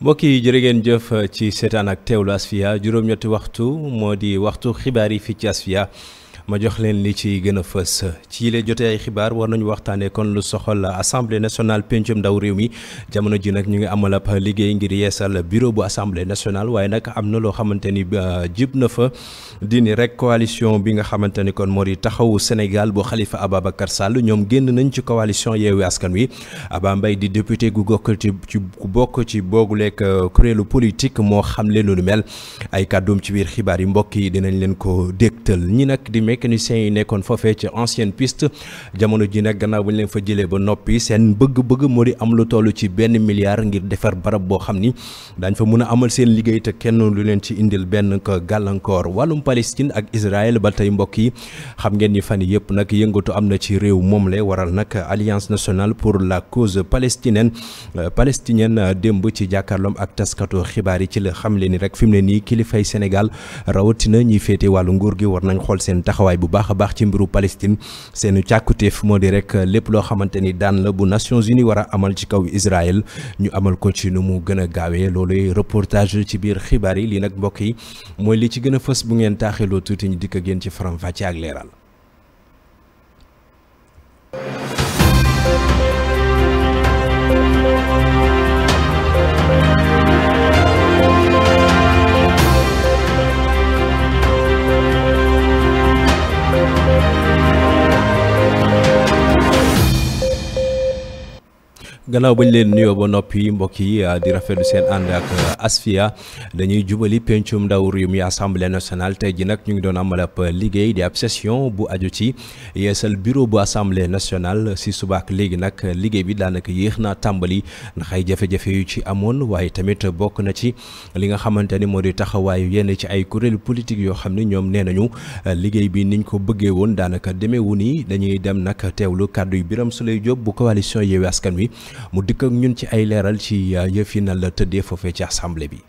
mbokk yi jërë ngeen jëf ci seetaan ak teewlu Asfiya juróom-ñetti waxtu moo di waxtu xibaar yi fii ci Asfiya ma jox leen li ci gën a fës ci yile jotee ay xibaar war nañu waxtaanee kon lu soxal assemblée nationale pencum ndaw réew mi jamono ji nag ñu ngi amal ab liggéey ngir yeesal bureau bu assemblée nationale waaye nag am na loo xamante ni jib na fa dini rek coalition bi nga xamante ni kon moo di taxawu Sénégal bu Khalifa Ababacar Sall ñoom génn nañ ci coalition Yewwi Askan Wi Aba Mbaye di député gu gokkal ci bokk ci booguleeg kuréelu politique moo xam leen lu mel ay kàddoom ci biir xibaar yi mbokk yi dinañ leen ko dégtal ñi nag di mécaniciens yi nekkoon foofee ci ancienne piste jamono ji nag gannaaw bu ñu leen fa jëlee ba noppi seen bëgg-bëgg moo di am lu toll ci $1 milliard ngir defar barab boo xam ni daañ fa mën a amal seen liggéey te kenn lu leen ci indil benn ko gàllankoor wàllum Palestine ak Israël ba tey mbokk yi xam ngeen ni fan yëpp nag yëngatu am na ci réew moom la waral nag alliance nationale pour la cause palestinienne démb ci jàkkaarloom ak taskatu xibaar yi ci la xam leen ni rek fi mu ne nii kilifay Sénégal rawatina ñi féete wàllu nguur gi war nañ xool seen taxawaay bu baax a baax ci mbiru Palestine seen càkkutéef moo di rek lépp loo xamante ni daan la bu Nations Unies war a amal ci kaw Israël ñu amal ko ci nu mu gën a gaawee loolu reportage ci biir xibaar yi lii nag mbokk yi mooy li ci gën a fës bu ngeen taaxiloo tuuti ñu dikk ak yéen ci faram-fàcce ak leeral. gannaaw bañ leen nuyoo ba noppi mbokk yi di rafetlu seen ànd ak Asfiya dañuy jubali pencum ndaw réew mi assemblée nationale tey ji nag ñu ngi doon amal ab liggéey di ab session bu aju ci yeesal bureau bu assemblée nationale si subaak léegi nag liggéey bi daanaka yéex naa tàmbali ndax ay jafe-jafe yu ci amoon waaye tamit bokk na ci li nga xamante ni moo di taxawaayu yenn ci ay kuréelu politique yoo xam ni ñoom nee nañu liggéey bi niñ ko bëggee woon daanaka demeewu ni dañuy dem nag teewlu kàddu yu Birame Souleye Diop bu coalition Yewwi Askan Wi mu dikk ak ñun ci ay leeral ci yëf yi na la tëddee foofee ci assemblée bi.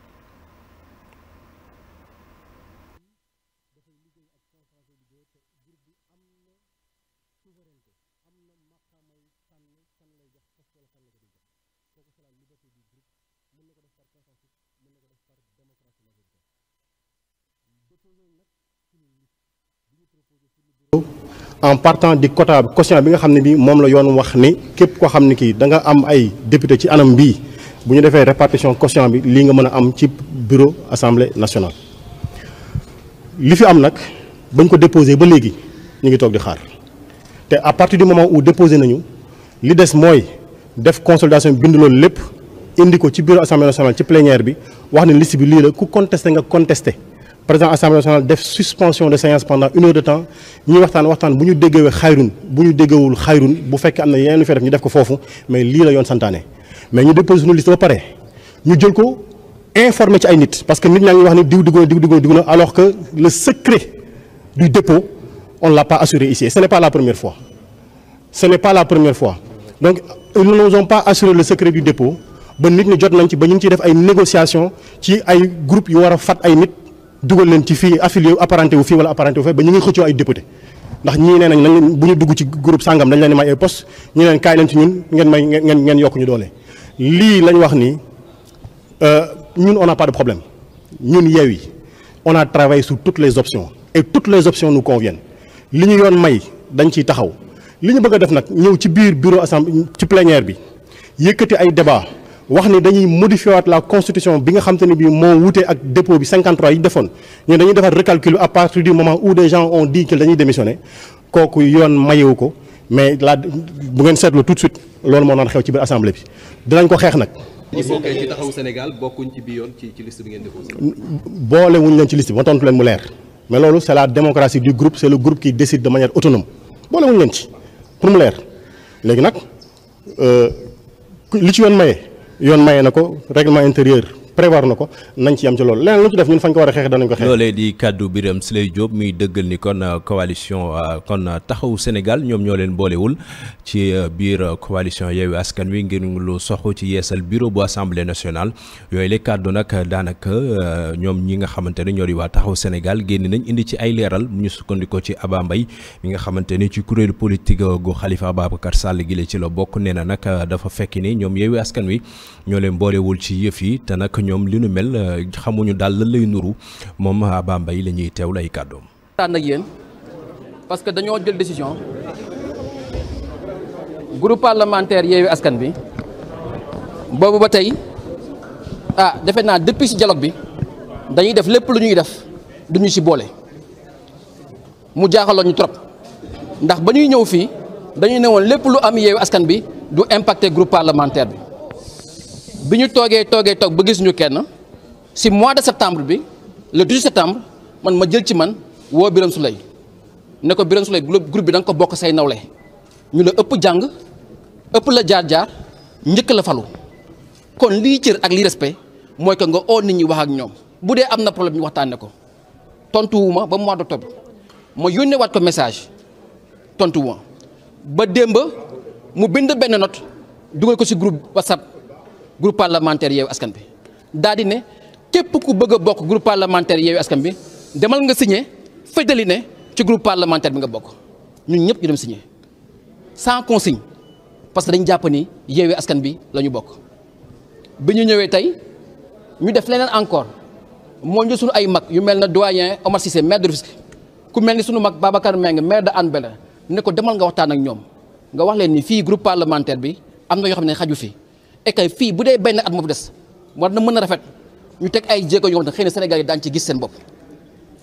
en partant du quotient bi nga xam ne bi moom la yoon wax ni képp koo xam ne kii da nga am ay député ci anam bii bu ñu defee répartition quotient bi lii nga mën a am ci bureau assemblée nationale. li fi am nag bañ ko déposé ba léegi ñu ngi toog di xaar te à partir du moment où déposé nañu li des mooy def consolidation bind loolu lépp indi ko ci bureau assemblée nationale ci plénière bi wax ne liste bi lii la ku contesté nga contesté. président assemblée nationale def suspension de séance pendant 1 heure de temps ñuy waxtaan bu ñu déggewee xayrun bu ñu déggewul xayrun bu fekkee am na yeneen lu fee def ñu def ko foofu mais lii la yoon santaane mais ñu déposé suñu liste ba pare ñu jël ko informé ci ay nit parce que nit ñaa ngi wax ni diw dugg na alors que le secret du dépôt on l'a pas assuré ici et ce n'est pas la première fois donc ils ne nous ont pas assuré le secret du dépôt ba nit ñi jot nañ ci ba ñu ngi ciy def ay négociations ci ay groupe yu war a fat ay nit dugal leen ci fii affilié apparenté wu fii wala apparenté wu fee ba ñu ngi xëccoo ay député ndax ñii nee nañ bu ñu dugg ci groupe sàngam dañ leen di may ay poste ñu leen kaay leen ci ñun ngeen yokk ñu doole. lii lañ wax ni ñun on n'a pas de problème ñun Yewwi on a travaillé sur toutes les options et toutes les options nous conviennent li ñu yoon may dañ ciy taxaw li ñu bëgg a def nag ñëw ci biir bureau assemblée ci plénière bi yëkkati ay débat wax ni dañuy modifier waat la constitution bi nga xam te ne bii moo wute ak dépôt bi 53 yi defoon ñu dañuy defar recalcul à partir du moment où des gens ont dit que dañuy démissionner kooku yoon mayewu ko mais la bu ngeen seetlu tout de suite loolu moo naan xew ci biir assemblée bi dinañ ko xeex nag. ñi bokkee ci taxawu Sénégal bokkuñ ci bii yoon ci liste bi ngeen déposé. boole wuñ leen ci liste bi ma tontu leen mu leer mais loolu c'est la démocratie du groupe c'est le groupe qui décide de manière autonome boole wuñ leen ci pour mu leer léegi nag li ci yoon maye na ko règlement intérieur prévoir na ko nañ ci yam ci loolu leneen lu ci def ñun fañ ko war a xeex danañ ko xeex. loolee di kàddu Birame Souleye Diop muy dëggal ni kon coalition kon taxawu Sénégal ñoom ñoo leen boolewul ci biir coalition Yewwi Askan Wi ngir lu soxu ci yeesal bureau bu assemblée nationale yooyu la kàddu nag daanaka ñoom ñi nga xamante ne ñoo di waa taxawu Sénégal génn nañ indi ci ay leeral mu ñu sukkandikoo ci Aba Mbaye mi nga xamante ni ci kuréelu politique gu Khalifa Ababacar Sall gi la ci la bokk nee na nag dafa fekk ni ñoom Yewwi Askan Wi ñoo leen boolewul ci yëf yi te nag ñoom li nu mel xamuñu daal lan lay nuru moom Aba Mbaye la ñuy teewlu ay kàddoom. ak yéen parce que dañoo jël décision groupe parlementaire Yewwi Askan bi boobu ba tey defe naa depuis ci dialogue bi dañuy def lépp lu ñuy def duñu ci boole mu jaaxaloon ñu trop ndax ba ñuy ñëw fii dañuy ne woon lépp lu am Yewwi Askan bi du impacter groupe parlementaire bi ñu toog ba gis ñu kenn ci mois de septembre bi le 18 septembre man ma jël ci man woo Birame Souleye ne ko Birame Souleye groupe bi da nga ko bokk say nawle ñu la ëpp jàng ëpp la jaar-jaar njëkk la falu kon lii cër ak lii respect mooy que nga oo nit ñi wax ak ñoom bu dee am na problème ñu waxtaanee ko tontuwuma ba mois d'octobre ma yónnee waat ko message tontuwuma ba démb mu bind benn note dugal ko ci groupe WhatsApp groupe parlementaire Yewwi Askan bi daal di ne képp ku bëgg a bokk groupe parlementaire Yewwi Askan bi demal nga signé fédali ne ci groupe parlementaire bi nga bokk ñun ñëpp ñu dem signé sans consigne parce que dañu jàpp ni Yewwi Askan bi la ñu bokk bi ñu ñëwee tey ñu def leneen encore moo ñu suñu ay mag yu mel na doyen Omar Cissé maire de Rufisque ku mel ni suñu mag Babacar Mbengue maire de Hann Bel-Air ne ko demal nga waxtaan ak ñoom nga wax leen ni fii groupe parlementaire bi am na yoo xam ne xaju fi et que fii bu dee benn at moo fi des war na mën a rafet ñu teg ay jéego yoo xam ne xëy na Sénégal yi daañu ci gis seen bopp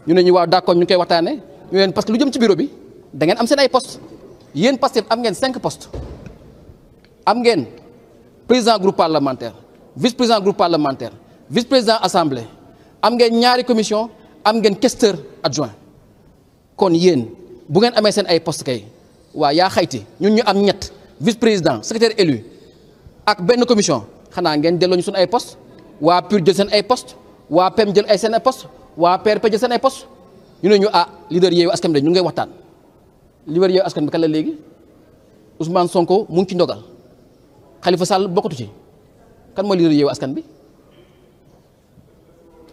ñu ne ñu waaw d'accord ñu ngi koy waxtaanee ñu leen parce que lu jëm ci bureau bi da ngeen am seen ay postes yéen Pastef am ngeen 5 postes am ngeen président groupe parlementaire vice président groupe parlementaire vice président assemblée am ngeen ñaari commission am ngeen questeur adjoint kon yéen bu ngeen amee seen ay postes kay waa yaa xayti ñun ñu am ñett vice président secrétaire élu ak benn commission xanaa ngeen delloo ñu suñu ay postes waa PUR jël seen ay postes waa PEM jël ay seen ay postes waa PRP jël seen ay postes ñu ne ñu leader Yewwi Askan bi ñu ngay waxtaan leader Yewwi Askan bi kan la léegi Ousmane Sonko mu ngi ci ndogal Khalifa Sall bokkatu ci kan mooy leader Yewwi Askan bi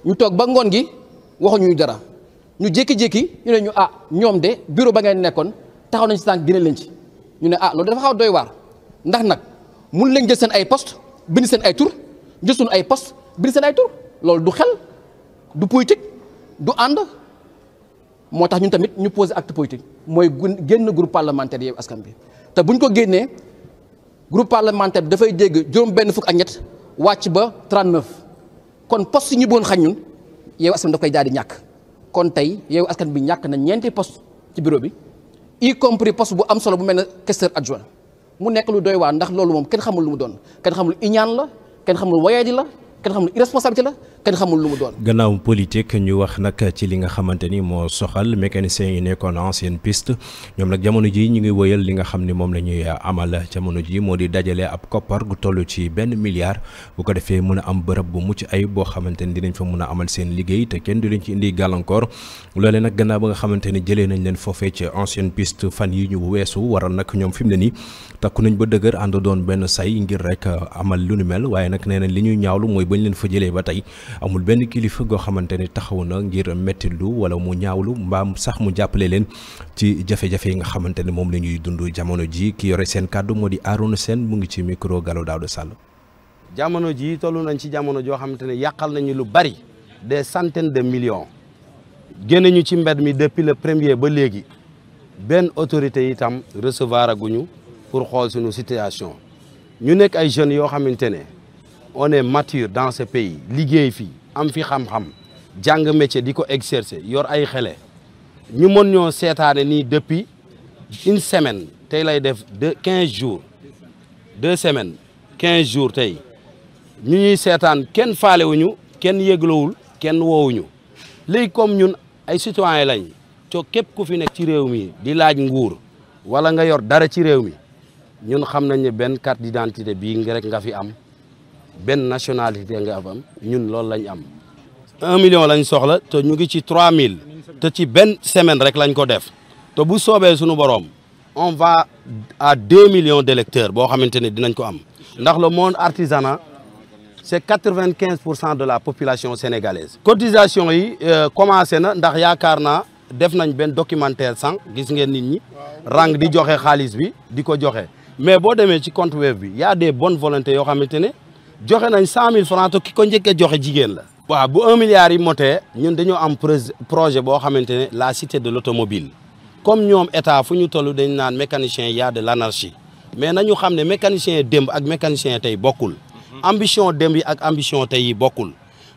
ñu toog ba ngoon gi waxuñu dara ñu jékki-jékki ñu ne ñu ñoom de bureau ba ngeen nekkoon taxaw nañ ci tànk génne leen ci ñu ne loolu dafa xaw a doy waar ndax nag mun leen jël seen ay poste bind seen ay tur jël suñu ay poste bind seen ay tur loolu du xel du politique du ànd moo tax ñun tamit ñu posé acte politique mooy génn groupe parlementaire Yewwi Askan bi te buñ ko génnee groupe parlementaire bi dafay dégg juróom benn fukk ak ñett wàcc ba 39 kon poste yi ñu bëggoon xañ ñun Yewwi Askan bi daf koy daal di ñàkk kon tey Yewwi Askan bi ñàkk na ñeenti poste ci bureau bi y compris poste bu am solo bu mel ne questeur adjoint mu nekk lu doy waar ndax loolu moom kenn xamul lu mu doon kenn xamul iñaan la kenn xamul wayadi la kenn xamul irresponsabilité la kenn xamul lu mu doon. gannaaw politique ñu wax nag ci li nga xamante ni moo soxal mécaniciens yi nekkoon ancienne piste ñoom nag jamono ji ñu ngi wëyal li nga xam ni moom la ñuy amal jamono ji moo di dajale ab koppar gu toll ci $1 milliard bu ko defee mën a am bërëb bu mucc ayib boo xamante ni dinañ fa mën a amal seen liggéey te kenn du leen ci indi gàllankoor loolee nag gannaaw ba nga xamante ni jëlee nañ leen foofee ci ancienne piste fan yi ñu weesu waral nag ñoom fi mu ne nii takku nañ ba dëgër ànd doon benn say ngir rek amal lu ni mel waaye nag nee nañ li ñuy ñaawlu mooy bañ leen fa jëlee ba tey amul benn kilifa goo xamante ni taxaw na ngir mettilu wala mu ñaawlu mbaam sax mu jàppale leen ci jafe-jafe yi nga xamante ne moom la ñuy dund jamono ji ki yore seen kàddu moo di Arouna Sène mu ngi ci micro Gallo Daouda Sall. jamono ji tollu nañ ci jamono joo xamante ne yàqal nañu lu bari des centaines de millions génn ñu ci mbed mi depuis le premier ba léegi benn autorité itam recevoir aguñu pour xool suñu situation ñu nekk ay jeunes yoo xamante ne on est mature dans ce pays liggéey fii am fi xam-xam jàng métier di ko exercer yor ay xele ñu mën ñoo seetaane nii depuis une semaine tey lay def 15 jours 2 semaines 15 jours tey ñu ñuy seetaan kenn faalewuñu kenn yëglawul kenn woowuñu léegi comme ñun ay citoyen lañ co képp ku fi nekk ci réew mi di laaj nguur wala nga yor dara ci réew mi ñun xam nañ ne benn carte d'identité bii rek nga fi am benn nationalité nga am ñun loolu lañ am 1 million lañ soxla te ñu ngi ci 3000 te ci benn semaine rek lañ ko def te bu soobee suñu borom on va à 2 millions d'électeurs boo xamante ne dinañ ko am ndax le monde artisanat c'est 95% de la population sénégalaise. Cotisation yi commencé na ndax yaakaar naa def nañ benn documentaire sànq gis ngeen nit ñi rang di joxe xaalis bi di ko joxe mais boo demee ci compte web bi y a des bonnes volontés yoo xamante ne joxe nañ 100 000 francs te ki ko njëkk a joxe jigéen la. waaw bu 1 milliard yi motee ñun dañoo am projet boo xamante ne la cité de l'automobile comme ñoom état fu ñu toll dañ naan mécanicien y a de l'anarchie mais nañu xam ne mécanicien démb ak mécanicien tey bokkul. ambition démb yi ak ambition tey yi bokkul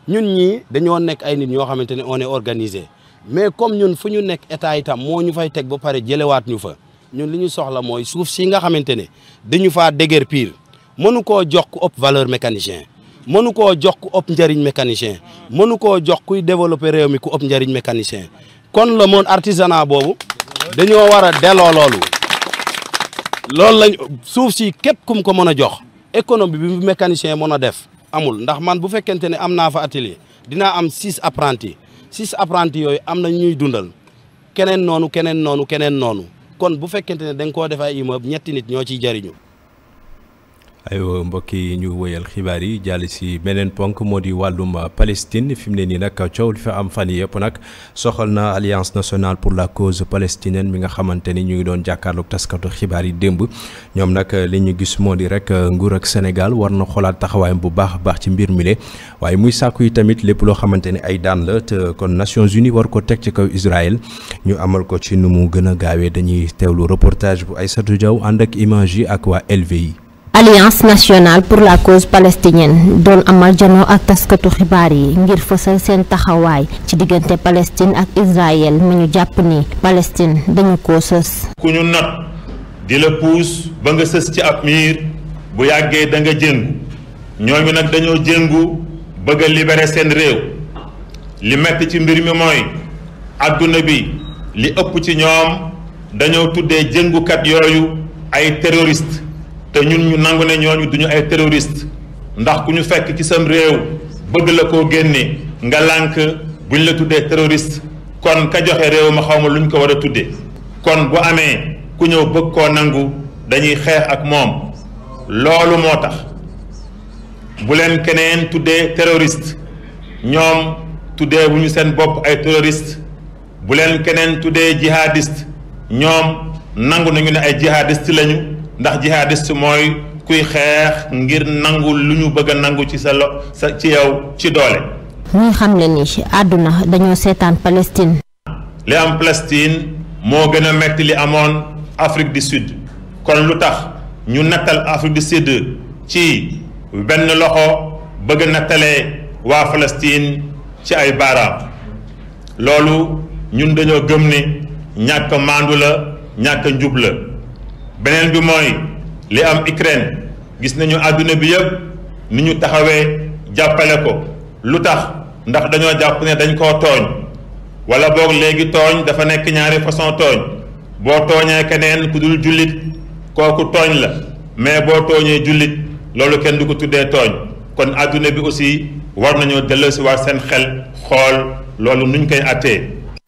ñun ñii dañoo nekk ay nit ñoo xamante ne on est organisé mais comme ñun fu ñu nekk état itam moo ñu fay teg ba pare jëlewaat ñu fa ñun li ñu soxla mooy suuf si nga xamante ne dañu faa déguerpir mënu koo jox ku ëpp valeur mécanicien mënu koo jox ku ëpp njëriñ mécanicien mënu koo jox kuy développer réew mi ku ëpp njëriñ mécanicien kon le monde artisanat boobu dañoo war a delloo loolu lañ suuf si képp kum ko mën a jox économie bi mécanicien mën a def amul ndax man bu fekkente ne am naa fa atelier dinaa am 6 apprentis yooyu am na ñuy dundal keneen noonu kon bu fekkente ne da nga koo def ay immeuble ñetti nit ñoo ciy jariñu. aywa mbokk yi ñu wëyal xibaar yi jàll si beneen ponk moo di wàllum Palestine fi mu ne nii nag coow li fi am fan yëpp nag soxal na alliance nationale pour la cause palestinienne mi nga xamante ni ñu ngi doon jàkkaarloog taskatu xibaar yi démb ñoom nag li ñu gis moo di rek nguur ak Sénégal war na xoolaat taxawaayam bu baax a baax ci mbir mi le waaye muy sàkku yi tamit lépp loo xamante ne ay daan la te kon Nations Unies war ko teg ci kaw Israël ñu amal ko ci nu mu gën a gaawee dañuy teewlu reportage bu Aïssatou Diaw ànd ak image yi ak waa LVI. Alliance nationale pour la cause palestinienne doon amal janoo ak taskatu xibaar yi ngir fësal seen taxawaay ci diggante Palestine ak Israël mi ñu jàpp ni Palestine dañu ko sës. ku ñu not di la puus ba nga sës ci ab miir bu yàggee da nga jëngu ñooñu nag dañoo jëngu bëgg a libérer seen réew li metti ci mbir mi mooy adduna bi li ëpp ci ñoom dañoo tuddee jëngukat yooyu ay terroriste te ñun ñu nangu ne ñooñu duñu ay terroriste ndax ku ñu fekk ci sam réew bëgg la koo génne nga lànk buñ la tuddee terroriste kon ka joxe réew ma xaw ma luñ ko war a tuddee kon bu amee ku ñëw bëgg koo nangu dañuy xeex ak moom loolu moo tax bu leen keneen tuddee terroriste ñoom tuddee bu ñu seen bopp ay terroriste bu leen keneen tuddee jihadiste ñoom nangu nañu ne ay jihadiste lañu ndax jihadiste mooy kuy xeex ngir nangu lu ñu bëgg a nangu ci ci yow ci doole. ñuy xam ne ni àdduna dañoo seetaan Palestine. li am Palestine moo gën a metti li amoon Afrique du Sud kon lu tax ñu nattal Afrique du Sud ci benn loxo bëgg a nattalee waa Palestine ci ay baaraam loolu ñun dañoo gëm ne ñàkk maandu la ñàkk njub la. beneen bi mooy li am Ukraine gis nañu àdduna bi yëpp ni ñu taxawee jàppale ko lu tax ndax dañoo jàpp ne dañ koo tooñ wala boog léegi tooñ dafa nekk ñaari façon tooñ boo tooñee keneen ku dul jullit kooku tooñ la mais boo tooñee jullit loolu kenn du ko tuddee tooñ kon àdduna bi aussi war nañoo delloosiwaat seen xel xool loolu nuñ koy attee.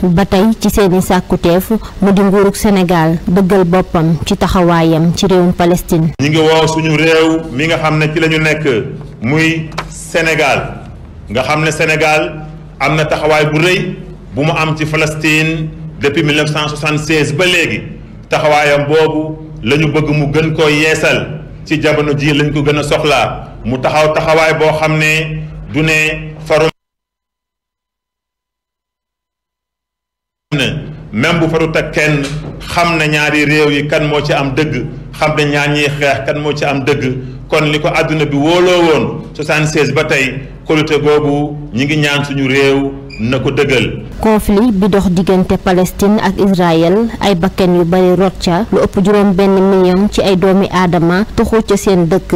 ba tey ci seeni sàkkuteef mu di nguurug Sénégal dëggal boppam ci taxawaayam ci réewum Palestine. ñi ngi woo suñu réew mi nga xam ne ci la ñu nekk muy Sénégal nga xam ne Sénégal am na taxawaay bu rëy bu mu am ci Palestine depuis 1976 ba léegi taxawaayam boobu la ñu bëgg mu gën koo yeesal ci jamono ji lañ ko gën a soxlaa mu taxaw taxawaay boo xam ne du ne faru même bu farut ak kenn xam na ñaari réew yi kan moo ci am dëgg xam na ñaar ñiy xeex kan moo ci am dëgg kon li ko àdduna bi wóoloo woon 76 ba tey kóolute googu ñi ngi ñaan suñu réew na ko dëggal. conflit bi dox diggante Palestine ak Israël ay bakkan yu bari rot ca lu ëpp juróom benn million ci ay doomi aadama tuxu ca seen dëkk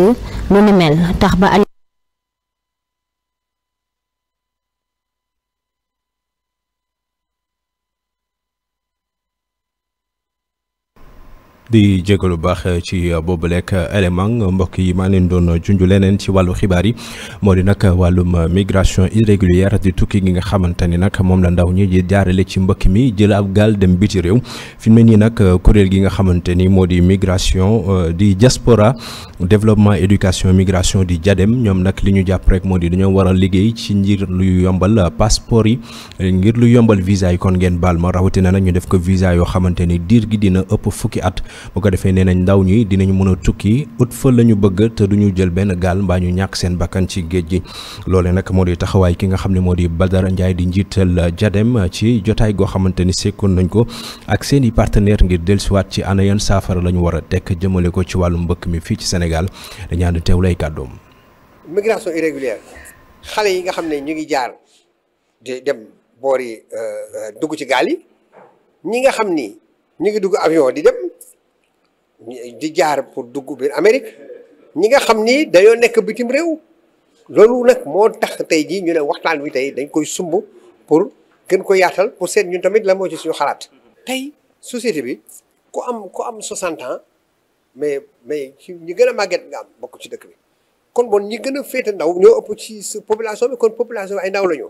lu ni mel tax ba di jégalu baax ci boobu lekk élément mbokk yi maa leen doon junj leneen ci wàllu xibaar yi moo di nag wàllum migration irrégulière di tukki gi nga xamante ni nag moom la ndaw ñi di jaarale ci mbëkk mi jël ab gaal dem biti réew fi mu ne nii nag kuréel gi nga xamante ni moo di migration di diaspora développement éducation migration di JADEM ñoom nag li ñu jàpp rek moo di dañoo war a liggéey ci ngir lu yombal passeport yi ngir lu yombal visa yi kon ngeen baal ma rawatina nag ñu def ko visa yoo xamante ni diir gi dina ëpp fukki at. bu ko defee nee nañ ndaw ñi dinañ mën a tukki ut fa la ñu bëgg te duñu jël benn gaal mbaa ñu ñàkk seen bakkan ci géej gi loole nag moo di taxawaay ki nga xam ne moo di Badara Ndiaye di njiital JADEM ci jotaay goo xamante ni sekkoon nañ ko ak seen i partenaire ngir dellusiwaat ci ana yan saafara la ñu war a tekk jëmale ko ci wàllu mbëkk mi fii ci Sénégal dañu ànd teew lay kàddoom. migration irrégulière xale yi nga xam ne ñu ngi jaar di dem boori dugg ci gaal yi ñi nga xam ni ñu ngi dugg avion di dem. di jaar pour dugg biir Amérique ñi nga xam ni dañoo nekk bitim réew loolu nag moo tax tey jii ñu ne waxtaan wi tey dañ koy sumb pour gën ko yaatal pour seet ñun tamit la moo ci suñu xalaat. tey société bi ku am 60 ans mais ci ñi gën a màgget nga am bokk ci dëkk bi kon bon ñi gën a féete ndaw ñoo ëpp ci population bi kon population bi ay ndaw la ñu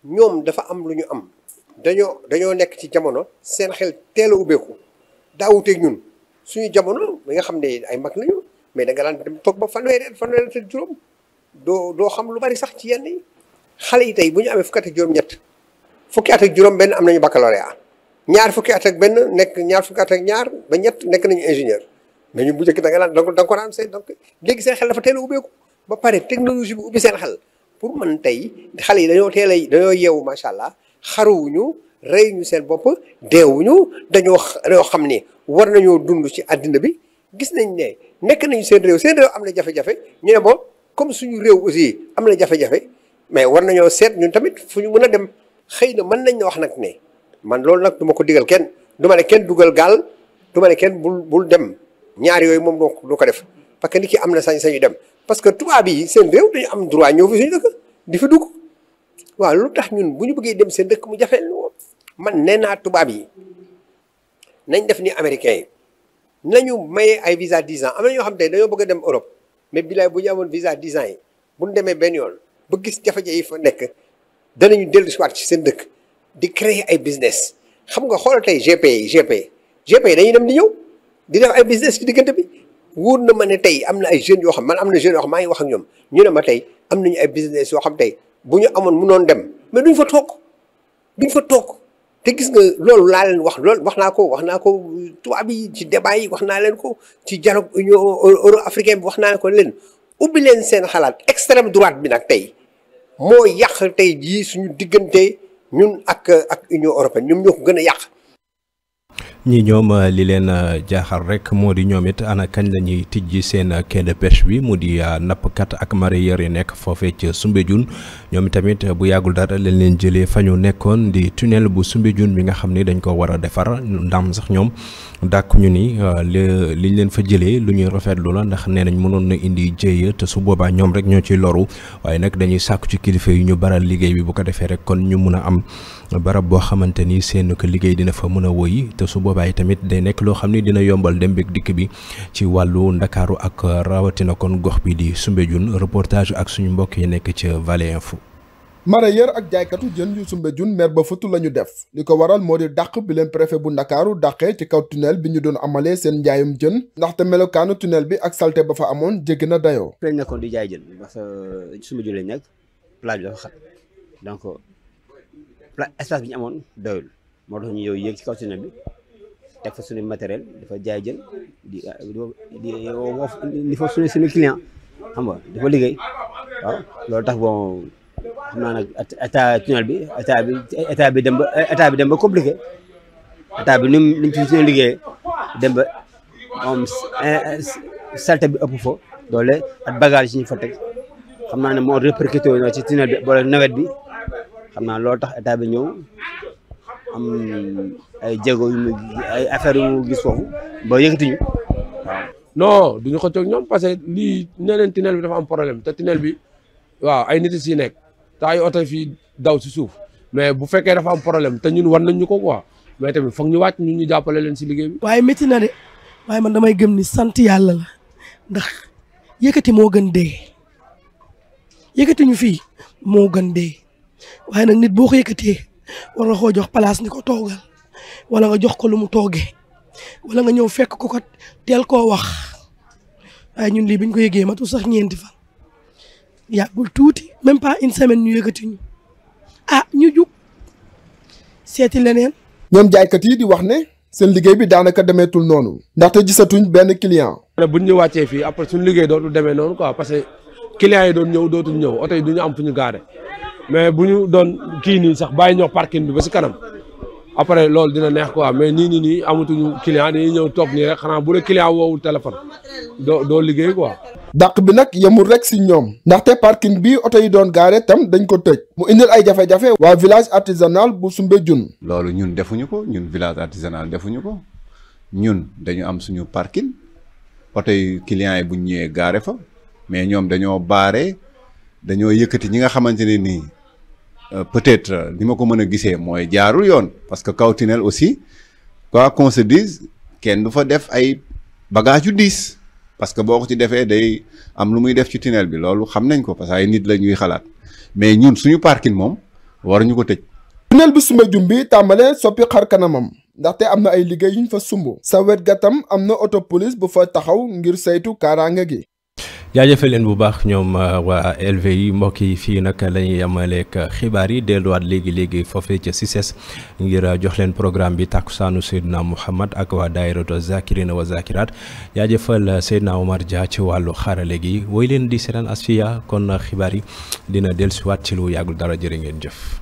ñoom dafa am lu ñu am dañoo nekk ci jamono seen xel teel a ubbeeku daawuteeg ñun. suñu jamono mi nga xam ne ay mag lañu mais da nga daan dem toog ba fanweeri ak juróom doo xam lu bari sax ci yenn yi xale yi tey bu ñu amee fukki at ak juróom-ñett fukki at ak juróom benn am nañu baccalauréat ñaar fukki at ak benn nekk ñaar fukki at ak ñaar ba ñett nekk nañu ingénieur mais ñun bu njëkk da nga ko daan seen donc léegi seen xel dafa teel a ubbeeku ba pare technologie bi ubbi seen xel pour man tey xale yi dañoo yeewu macha allah xaruwuñu rey ñu seen bopp deewuñu dañoo xam ne war nañoo dund ci àddina bi gis nañ ne nekk nañu seen réew am na jafe-jafe ñu ne bon comme suñu réew aussi am na jafe-jafe mais war nañoo seet ñun tamit fu ñu mën a dem xëy na mën nañ wax nag ne man loolu nag du ma ko digal kenn du ma ne kenn dugal gaal du ma ne kenn bul dem ñaar yooyu moom du ko def parce que nit ki am na sañ-sañu dem parce que tubaab yi seen réew dañu am droit ñëw fi suñu dëkk di fi dugg waaw lu tax ñun bu ñu bëggee dem seen dëkk mu jafeel man nee naa tubaab yi nañ def ni américains yi nañu maye ay visa 10 ans am na ñoo xam te dañoo bëgg a dem Europe mais bilaay bu ñu amoon visa 10 ans yi bu ñu demee benn yoon ba gis jafe-jafe yi fa nekk danañu dellu si waat ci seen dëkk di créer ay business xam nga xoolal tey GP dañuy dem di ñëw di def ay business ci diggante bi wóor na ma ne tey am na ay jeunes yoo xam man am na jeunes yoo xam maa ngi wax ak ñoom ñu ne ma tey am nañu ay business yoo xam tey bu ñu amoon mënoon dem mais duñ fa toog te gis nga loolu laa leen wax naa ko tubaab yi ci débat yi wax naa leen ko ci dialogue union euro africain bi wax naa leen ko leen ubbi leen seen xalaat extrême droite bi nag tey moo yàq tey jii suñu diggante ñun ak union européenne ñoom ñoo ko gën a yàq. ñi ñoom li leen jaaxal rek moo di ñoom it ana kañ la ñuy tijji seen quai de pêche bi mu di nappkat ak mareyeur yi nekk foofee ca Soumbédioune ñoom tamit bu yàggul dara lañ leen jëlee fa ñu nekkoon di tunnel bu Soumbédioune bi nga xam ni dañ ko war a defar ndam sax ñoom dàkk ñu ni liñ leen fa jëlee lu ñuy rafetlu la ndax nee nañ mënoon na indi jéeya te su boobaa ñoom rek ñoo ciy loru waaye nag dañuy sàkku ci kilifa yi ñu baral liggéey bi bu ko defee rek kon ñu mun a am barab boo xamante ni seen ko liggéey dina fa mën a woy te su boobaa tamit day nekk loo xam ni dina yombal dem beeg dikk bi ci wàllu ndakaaru ak rawatina kon gox bi di Soumbédioune reportage ak suñu mbokk yi nekk ca Vallée Info. mareyeur ak jaaykatu jën yu Soumbédioune mer ba futu la ñu def li ko waral moo di dàq bi leen préfet bu ndakaaru dàqee ci kaw tunnel bi ñu doon amalee seen njaayum jën ndaxte melokaanu tunnel bi ak salte ba fa amoon jéggi na dayoo. lañ nekkoon di jaay jën parce que Soumbédioune lañ nekk plage bi dafa xat donc espace bi ñu amoon doyul moo tax ñu yow yéeg ci kaw tunnel bi teg fa suñu matériel dafa jaay jën di fa suñu client xam nga dafa liggéey waaw loolu tax bon xam naa nag état tunnel bi état bi dem ba compliqué état bi niñ ci suñu liggéey dem ba moom salte bi ëpp fa doole ak bagage yi ñu fa teg xam naa ne moo répercuté wu ci tunnel bi boole nawet bi xam naa loolu tax état bi ñëw am ay jéego yu ay affaires yu mu gis foofu ba yëkkatiñu waaw. non duñu xëccoo ak ñoom parce que lii nee nañ tunnel bi dafa am problème te tunnel bi waaw ay nit si nekk te ay oto fii daw si suuf mais bu fekkee dafa am problème te ñun war nañ ñu ko quoi mais tamit foog ñu wàcc ñun ñu jàppale leen si liggéey bi. waaye métti na de waaye man damay gëm ni sant yàlla la ndax yëkkati moo gën dee yëkkati ñu fii moo gën dee waaye nag nit boo ko yëkkatee war nga koo jox place ni ko toogal wala nga jox ko lu mu toogee wala nga ñëw fekk ko teel koo wax waaye ñun lii biñ ko yëgee matu sax ñeenti fan yàggul tuuti même pas une semaine ñu yëkkati ñu ñu jug seeti leneen. ñoom jaaykat yi di wax ne seen liggéey bi daanaka demeetul noonu ndaxte gisatuñ benn client. buñ ñu wàccee fii après suñu liggéey dootul demee noonu quoi parce que clients yi doon ñëw dootul ñëw oto yi du ñu am fu ñu gaare mais bu ñu doon kii nii sax bàyyi ñoo parking bi ba si kanam après loolu dina neex quoi mais nii amatuñu client dañuy ñëw toog nii rek xanaa bu la client woowul téléphone doo liggéey quoi. dàq bi nag yemul rek si ñoom ndaxte parking bi oto yi doon gaare tam dañ ko tëj mu indil ay jafe-jafe waa village artisanal bu Soumbédioune. loolu ñun defuñu ko ñun village artisanal defuñu ko ñun dañu am suñu parking oto yi clients yi buñ ñëwee gaare fa mais ñoom dañoo baare dañoo yëkkati ñi nga xamante ne nii peut-être ni ma ko mën a gisee mooy jaarul yoon parce que kaw tunnel aussi quoi qu'on se dise kenn du fa def ay bagages yu diis parce que boo ko ci defee day am lu muy def ci tunnel bi loolu xam nañ ko parce que ay nit la ñuy xalaat mais ñun suñu parking moom waruñu ko tëj. tunnel bi Soumbédioune bi tàmbalee soppi xar kanamam ndaxte am na ay liggéey yuñ fa sumb sa wet gatam am na auto police bu fa taxaw ngir saytu kaaraange gi. jaajëfal leen bu baax ñoom waa LVI mbokk yi fii nag la ñuy yemaleeg xibaar yi delluwaat léegi foofee ca CICES ngir jox leen programme bi takkusaanu Seydina Mouhamad ak waa daayiratu Zakirina wa Zakirat jaajëfal Seydina Omar Dia ci wàllu xarale gi woy leen di seetaan Asfiya kon xibaar yi dina dellusiwaat ci lu yàggul dara jërë ngeen jëf.